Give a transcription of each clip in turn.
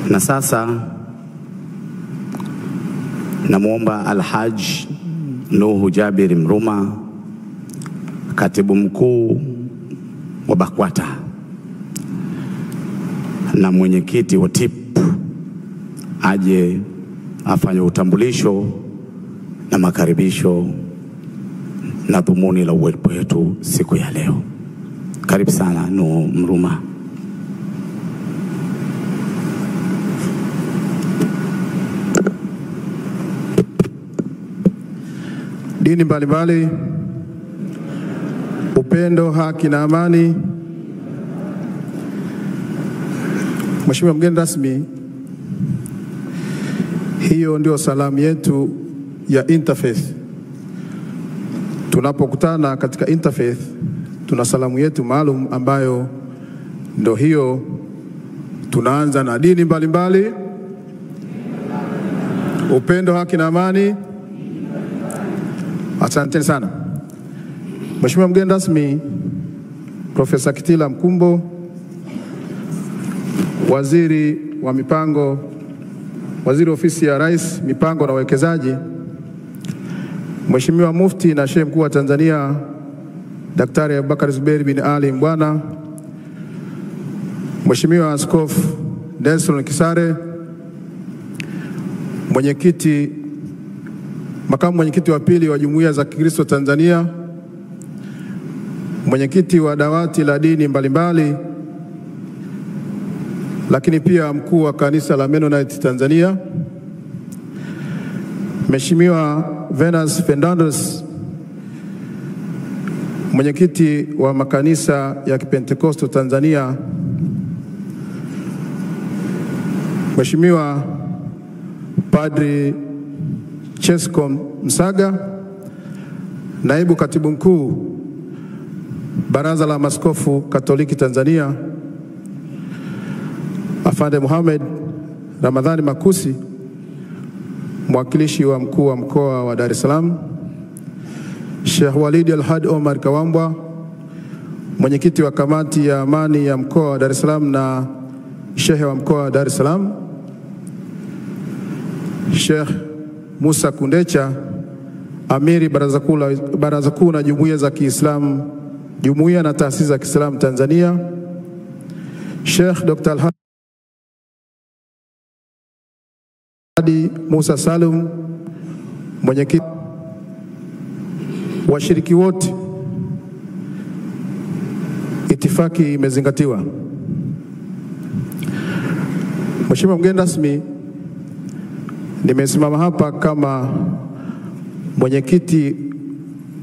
Na sasa namuomba Alhaj Nuhu Jabir Mruma, katibu mkuu wa BAKWATA na mwenyekiti wa TIP, aje afanye utambulisho na makaribisho na dhumuni la uwepo wetu siku ya leo. Karibu sana Nuhu Mruma. Dini mbalimbali, upendo, haki na amani. Mheshimiwa mgeni rasmi, hiyo ndio salamu yetu ya Interfaith. Tunapokutana katika Interfaith tuna salamu yetu maalum ambayo ndio hiyo. Tunaanza na dini mbalimbali, upendo, haki na amani. Asanteni sana. Mheshimiwa mgeni rasmi, Profesa Kitila Mkumbo, Waziri wa Mipango, Waziri Ofisi ya Rais, Mipango na Uwekezaji, Mheshimiwa Mufti na Sheikh Mkuu wa Tanzania Daktari Abubakar Zuberi bin Ali Mbwana, Mheshimiwa Askofu Nelson Kisare, mwenyekiti, makamu mwenyekiti wa pili wa Jumuiya za Kikristo Tanzania, mwenyekiti wa dawati la dini mbalimbali, lakini pia mkuu wa kanisa la Mennonite Tanzania, Mheshimiwa Venus Fernandes, mwenyekiti wa makanisa ya Kipentekosto Tanzania, Mheshimiwa Padri Chesko Msaga, naibu katibu mkuu Baraza la Maaskofu Katoliki Tanzania, Afande Mohamed Ramadhani Makusi, mwakilishi wa mkuu wa mkoa wa Dar es Salaam, Sheikh Walid Al-Had Omar Kawambwa, mwenyekiti wa kamati ya amani ya mkoa wa Dar es Salaam na shehe wa mkoa wa Dar es Salaam, Sheikh Musa Kundecha, amiri Baraza Kuu na Jumuiya za Kiislamu, Jumuiya na Taasisi za Kiislamu Tanzania, Sheikh Dr. Al-Hadi Musa Salum, mwenyekiti, washiriki wote, itifaki imezingatiwa. Mheshimiwa mgeni rasmi, nimesimama hapa kama mwenyekiti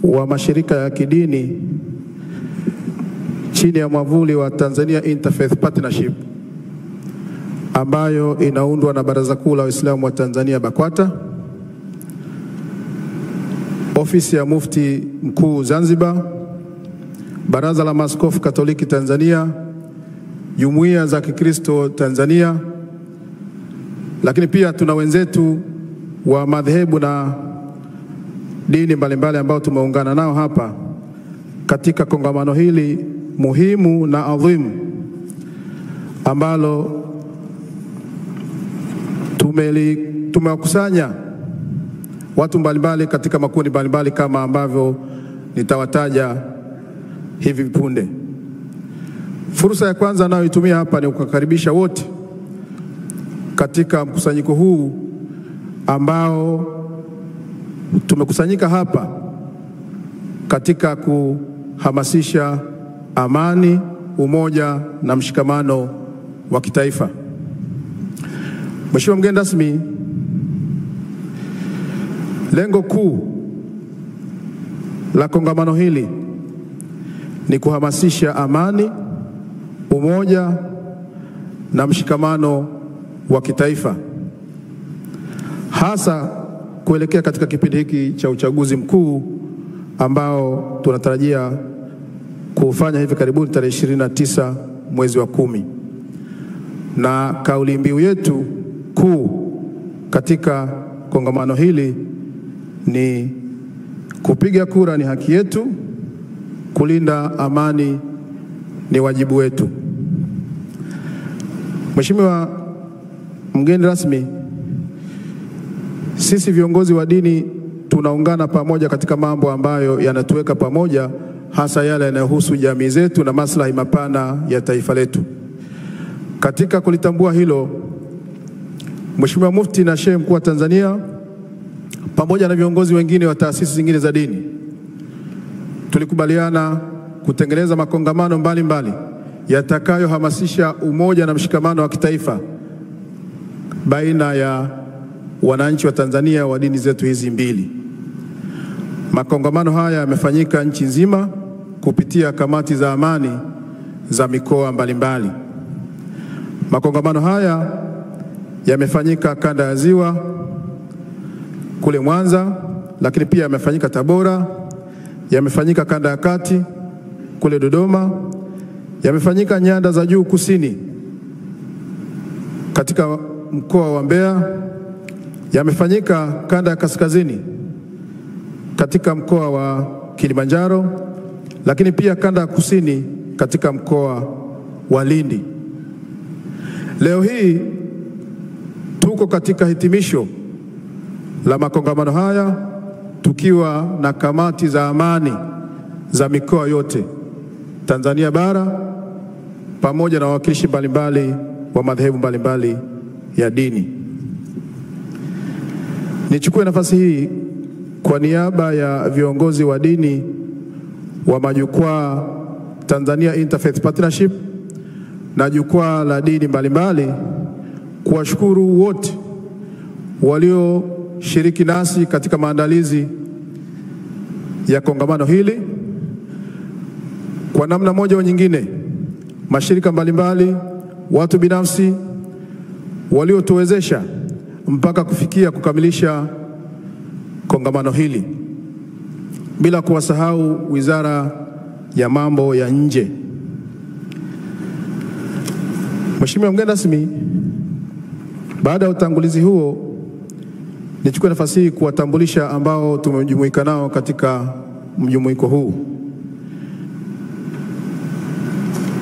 wa mashirika ya kidini chini ya mwavuli wa Tanzania Interfaith Partnership ambayo inaundwa na Baraza Kuu la Waislamu wa Tanzania BAKWATA, Ofisi ya Mufti Mkuu Zanzibar, Baraza la Maaskofu Katoliki Tanzania, Jumuiya za Kikristo Tanzania, lakini pia tuna wenzetu wa madhehebu na dini mbalimbali ambao tumeungana nao hapa katika kongamano hili muhimu na adhimu ambalo tumewakusanya watu mbalimbali katika makundi mbalimbali kama ambavyo nitawataja hivi punde. Fursa ya kwanza nayoitumia hapa ni kukaribisha wote katika mkusanyiko huu ambao tumekusanyika hapa katika kuhamasisha amani, umoja na mshikamano wa kitaifa. Mheshimiwa mgeni rasmi, lengo kuu la kongamano hili ni kuhamasisha amani, umoja na mshikamano wa kitaifa, hasa kuelekea katika kipindi hiki cha uchaguzi mkuu ambao tunatarajia kufanya hivi karibuni tarehe 29 mwezi wa 10. Na kauli mbiu yetu kuu katika kongamano hili ni kupiga kura ni haki yetu, kulinda amani ni wajibu wetu. Mheshimiwa mgeni rasmi, sisi viongozi wa dini tunaungana pamoja katika mambo ambayo yanatuweka pamoja, hasa yale yanayohusu jamii zetu na maslahi mapana ya taifa letu. Katika kulitambua hilo, Mheshimiwa Mufti na Shehe Mkuu wa Tanzania pamoja na viongozi wengine wa taasisi zingine za dini tulikubaliana kutengeneza makongamano mbalimbali yatakayohamasisha umoja na mshikamano wa kitaifa baina ya wananchi wa Tanzania wa dini zetu hizi mbili. Makongamano haya yamefanyika nchi nzima kupitia kamati za amani za mikoa mbalimbali. Makongamano haya yamefanyika kanda ya Ziwa kule Mwanza, lakini pia yamefanyika Tabora, yamefanyika kanda ya Kati kule Dodoma, yamefanyika nyanda za juu kusini katika mkoa wa Mbeya, yamefanyika kanda ya kaskazini katika mkoa wa Kilimanjaro, lakini pia kanda ya kusini katika mkoa wa Lindi. Leo hii tuko katika hitimisho la makongamano haya tukiwa na kamati za amani za mikoa yote Tanzania bara pamoja na wawakilishi mbalimbali wa madhehebu mbalimbali ya dini. Nichukue nafasi hii kwa niaba ya viongozi wa dini wa majukwaa Tanzania Interfaith Partnership na jukwaa la dini mbalimbali kuwashukuru wote walioshiriki nasi katika maandalizi ya kongamano hili. Kwa namna moja au nyingine, mashirika mbalimbali, watu binafsi waliotuwezesha mpaka kufikia kukamilisha kongamano hili, bila kuwasahau Wizara ya Mambo ya Nje. Mheshimiwa mgeni rasmi, baada ya utangulizi huo, nichukue nafasi hii kuwatambulisha ambao tumejumuika nao katika mjumuiko huu.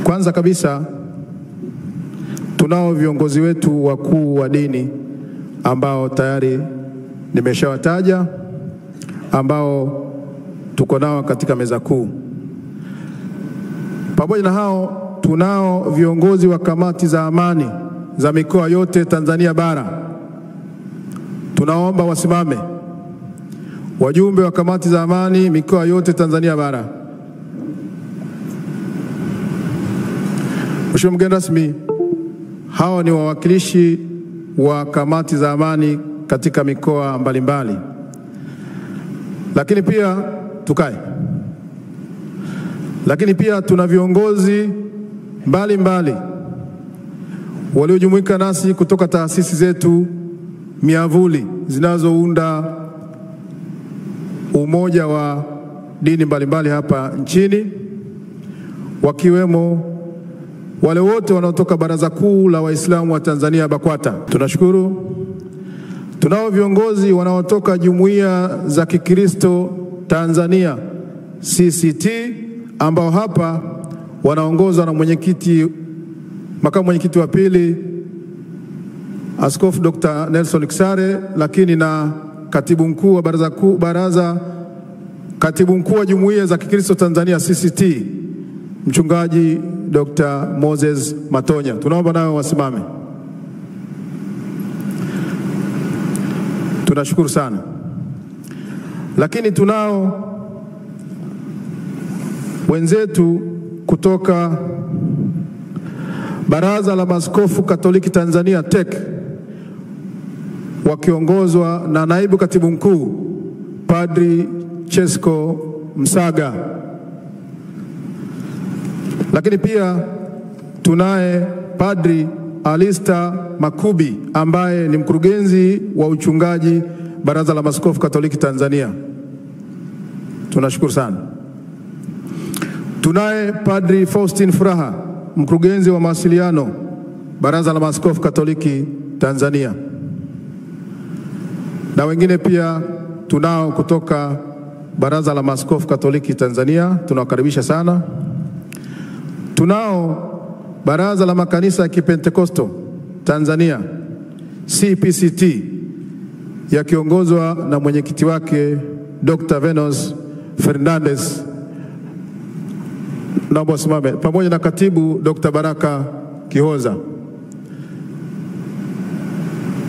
Kwanza kabisa, tunao viongozi wetu wakuu wa dini ambao tayari nimeshawataja, ambao tuko nao katika meza kuu. Pamoja na hao, tunao viongozi wa kamati za amani za mikoa yote Tanzania bara. Tunaomba wasimame wajumbe wa kamati za amani mikoa yote Tanzania bara. Mheshimiwa mgeni rasmi, hao ni wawakilishi wa kamati za amani katika mikoa mbalimbali. Lakini pia tukae. Lakini pia tuna viongozi mbalimbali waliojumuika nasi kutoka taasisi zetu miavuli zinazounda umoja wa dini mbalimbali hapa nchini, wakiwemo wale wote wanaotoka Baraza Kuu la Waislamu wa Tanzania BAKWATA. Tunashukuru. Tunao viongozi wanaotoka Jumuiya za Kikristo Tanzania CCT, ambao hapa wanaongozwa na mwenyekiti, makamu mwenyekiti wa pili Askofu Dr. Nelson Kisare, lakini na katibu mkuu wa baraza kuu, katibu mkuu wa Jumuiya za Kikristo Tanzania CCT Mchungaji Dr. Moses Matonya. Tunaomba nao wasimame. Tunashukuru sana. Lakini tunao wenzetu kutoka Baraza la Maaskofu Katoliki Tanzania TEC, wakiongozwa na naibu katibu mkuu Padri Chesko Msaga. Lakini pia tunaye Padri Alista Makubi ambaye ni mkurugenzi wa uchungaji Baraza la Maaskofu Katoliki Tanzania. Tunashukuru sana. Tunaye Padri Faustin Furaha, mkurugenzi wa mawasiliano Baraza la Maaskofu Katoliki Tanzania. Na wengine pia tunao kutoka Baraza la Maaskofu Katoliki Tanzania, tunawakaribisha sana. Tunao Baraza la Makanisa ya Kipentekosto Tanzania CPCT, yakiongozwa na mwenyekiti wake Dr. Venus Fernandez, naomba usimame, pamoja na katibu Dr. Baraka Kihoza.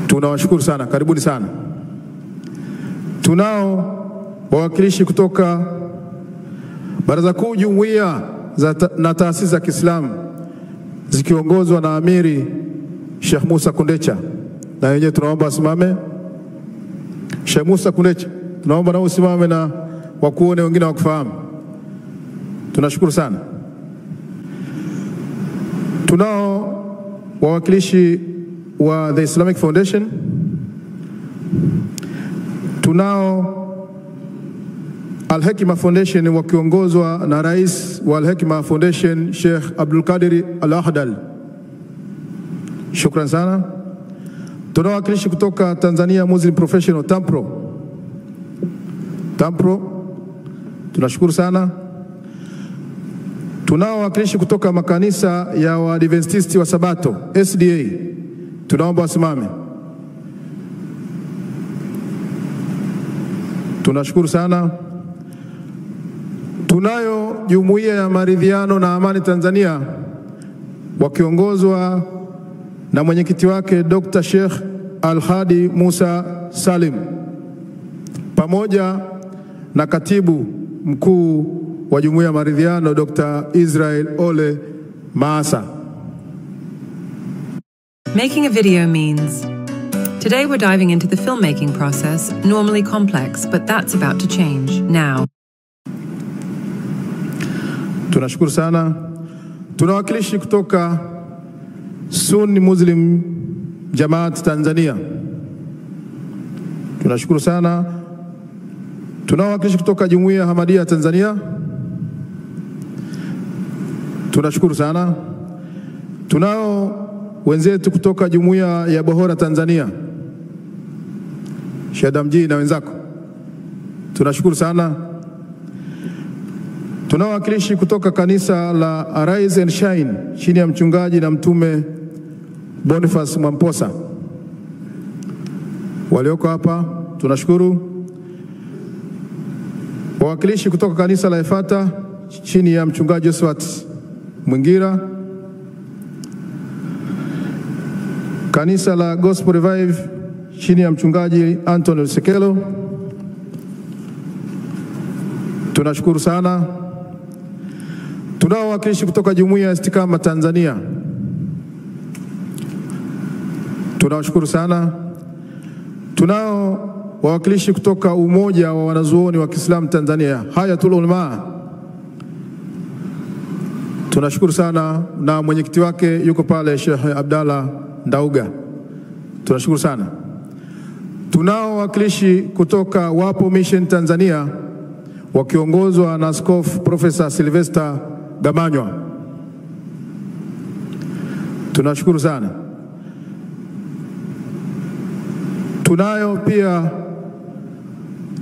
Tunawashukuru sana, karibuni sana. Tunao wawakilishi kutoka Baraza Kuu Jumuiya na Taasisi za Kiislamu zikiongozwa na Amiri Sheikh Musa Kundecha, na wenyewe tunaomba asimame. Sheikh Musa Kundecha, tunaomba na usimame na wakuone wengine wakufahamu. Tunashukuru sana. Tunao wawakilishi wa The Islamic Foundation. Tunao Al-Hikma Foundation wakiongozwa na Rais wa Al-Hikma Foundation Sheikh Abdul Qadir Al-Ahdal. Shukran sana. Tunao wawakilishi kutoka Tanzania Muslim Professional TAMPRO. TAMPRO, tunashukuru sana. Tunao wawakilishi kutoka makanisa ya Waadventisti wa Sabato SDA. Tunaomba wasimame. Tunashukuru sana. Tunayo Jumuiya ya Maridhiano na Amani Tanzania wakiongozwa na mwenyekiti wake Dr. Sheikh Al-Hadi Musa Salim pamoja na katibu mkuu wa Jumuiya ya Maridhiano Dr. Israel Ole Maasa. Making a video means today we're diving into the filmmaking process, normally complex, but that's about to change now. Tunashukuru sana. Tunawakilishi kutoka Sunni Muslim Jamaat Tanzania. Tunashukuru sana. Tunawakilishi kutoka Jumuiya ya Ahmadiyya Tanzania. Tunashukuru sana. Tunao wenzetu kutoka Jumuiya ya Bohora Tanzania, Sheikh Damji na wenzako. Tunashukuru sana. Tunawakilishi kutoka kanisa la Arise and Shine chini ya mchungaji na mtume Boniface Mwamposa. Walioko hapa tunashukuru. Wawakilishi kutoka kanisa la Efata chini ya mchungaji Josephat Mwingira. Kanisa la Gospel Revive chini ya mchungaji Anthony Lusekelo. Tunashukuru sana. Tunao wawakilishi kutoka Jumuiya ya Istikama Tanzania. Tunawashukuru sana. Tunao wawakilishi kutoka Umoja wa Wanazuoni wa Kiislamu Tanzania, Hayatul Ulama. Tunashukuru sana, na mwenyekiti wake yuko pale Sheikh Abdalla Ndauga. Tunashukuru sana. Tunao wawakilishi kutoka Wapo Mission Tanzania wakiongozwa na Askofu Profesa Sylvester Gamanywa. Tunashukuru sana. Tunayo pia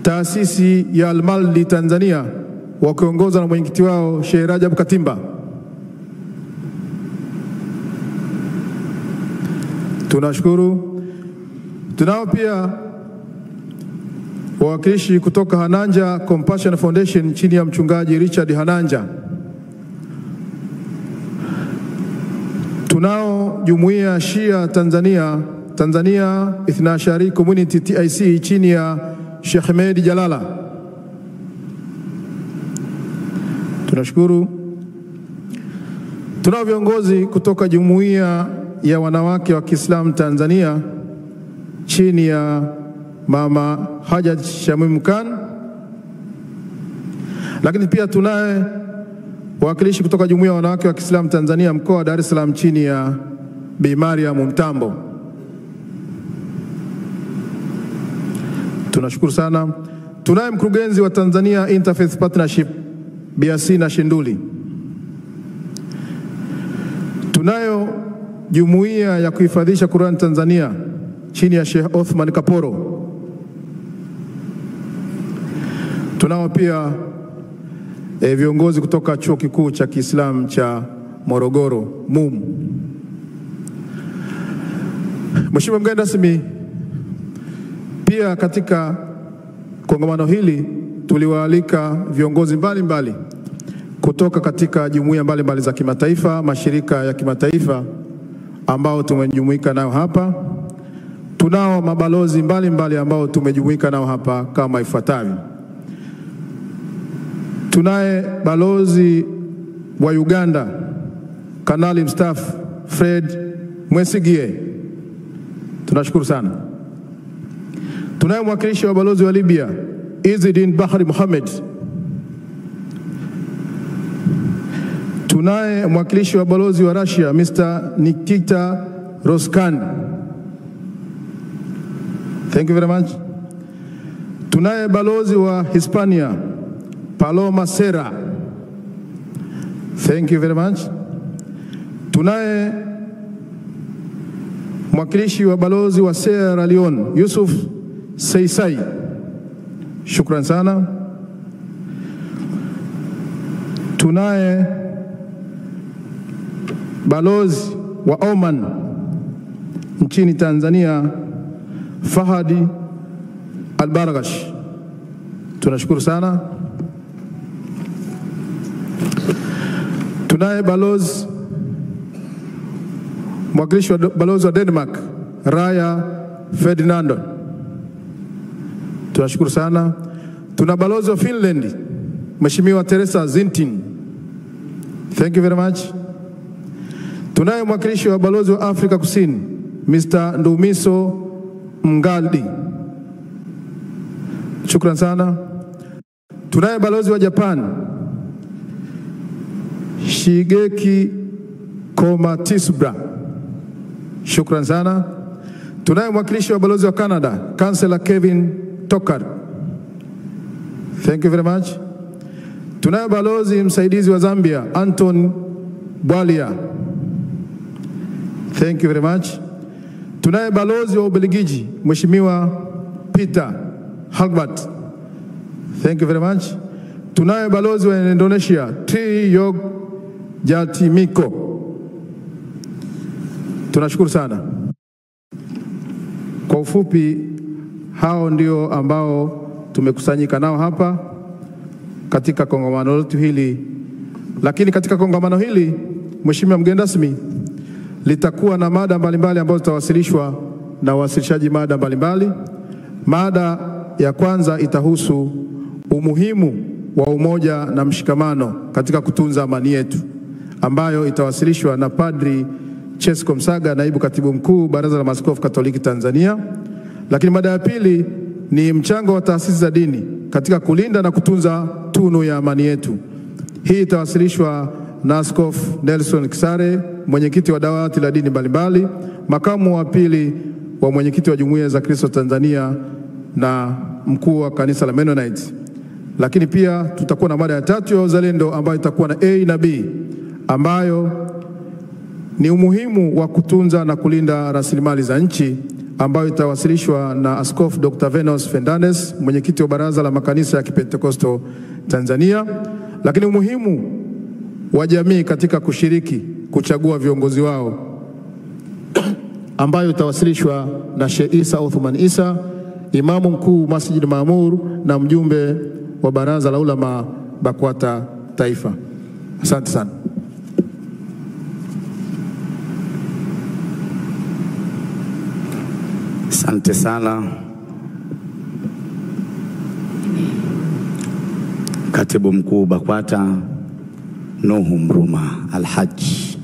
taasisi ya Al-Maldi Tanzania wakiongozwa na mwenyekiti wao Sheikh Rajab Katimba. Tunashukuru. Tunao pia wawakilishi kutoka Hananja Compassion Foundation chini ya mchungaji Richard Hananja. Tunao Jumuiya Shia Tanzania, Tanzania Ithnashari Community TIC chini ya Sheikh Ahmed Jalala. Tunashukuru. Tunao viongozi kutoka Jumuiya ya Wanawake wa Kiislamu Tanzania chini ya Mama Hajat Shamim Khan. Lakini pia tunaye wawakilishi kutoka Jumuiya ya Wanawake wa Kiislamu Tanzania mkoa wa Dar es Salaam chini ya Bi Mariam Mtambo. Tunashukuru sana. Tunaye mkurugenzi wa Tanzania Interfaith Partnership Bi Asina Shinduli. Tunayo Jumuiya ya Kuhifadhisha Qur'an Tanzania chini ya Sheikh Othman Kaporo. Tunao pia viongozi kutoka Chuo Kikuu cha Kiislamu cha Morogoro MUM. Mheshimiwa mgeni rasmi, pia katika kongamano hili tuliwaalika viongozi mbalimbali kutoka katika jumuiya mbalimbali za kimataifa, mashirika ya kimataifa ambao tumejumuika nao hapa. Tunao mabalozi mbalimbali ambao tumejumuika nao hapa kama ifuatavyo. Tunaye balozi wa Uganda, Kanali mstaafu Fred Mwesigie. Tunashukuru sana. Tunaye mwakilishi wa balozi wa Libya, Izidin Bahri Mohamed. Tunaye mwakilishi wa balozi wa Russia, Mr. Nikita Roskan. Thank you very much. Tunaye balozi wa Hispania, Paloma Serra. Thank you very much. Tunaye mwakilishi wa balozi wa Sierra Leone, Yusuf Seisai. Shukran sana. Tunaye balozi wa Oman nchini Tanzania, Fahadi Albargash. Tunashukuru sana. Tunaye balozi mwakilishi wa balozi wa Denmark, Raya Ferdinando. Tunashukuru sana. Tuna balozi wa Finland, Mheshimiwa Teresa Zintin. Thank you very much. Tunaye mwakilishi wa balozi wa Afrika Kusini, Mr. Ndumiso Mngaldi. Shukran sana. Tunaye balozi wa Japan, Shigeki Komatsubra. Shukran sana. Tunaye mwakilishi wa balozi wa Canada, Councillor Kevin Tokar. Thank you very much. Tunaye balozi msaidizi wa Zambia, Anton Bwalia. Thank you very much. Tunaye balozi wa Ubelgiji, Mheshimiwa Peter Halbert. Thank you very much. Tunaye balozi wa Indonesia, Tri Yog Jatimiko. Tunashukuru sana. Kwa ufupi, hao ndio ambao tumekusanyika nao hapa katika kongamano letu hili. Lakini katika kongamano hili, Mheshimiwa mgeni rasmi, litakuwa na mada mbalimbali ambazo zitawasilishwa na wasilishaji mada mbalimbali. Mada ya kwanza itahusu umuhimu wa umoja na mshikamano katika kutunza amani yetu, ambayo itawasilishwa na Padri Chesko Msaga, naibu katibu mkuu Baraza la Maaskofu Katoliki Tanzania. Lakini mada ya pili ni mchango wa taasisi za dini katika kulinda na kutunza tunu ya amani yetu. Hii itawasilishwa na Askofu Nelson Kisare, mwenyekiti wa dawati la dini mbalimbali, makamu wa pili wa mwenyekiti wa Jumuiya za Kristo Tanzania na mkuu wa kanisa la Mennonite. Lakini pia tutakuwa na mada ya tatu ya uzalendo ambayo itakuwa na A na B, ambayo ni umuhimu wa kutunza na kulinda rasilimali za nchi, ambayo itawasilishwa na Askofu Dr. Venus Fernandez, mwenyekiti wa Baraza la Makanisa ya Kipentekosto Tanzania. Lakini umuhimu wa jamii katika kushiriki kuchagua viongozi wao, ambayo itawasilishwa na Sheikh Isa Othman Isa, imamu mkuu Masjid Maamur na mjumbe wa Baraza la Ulama BAKWATA Taifa. Asante sana. Asante sana Katibu Mkuu BAKWATA Nuhu Mruma Alhaji.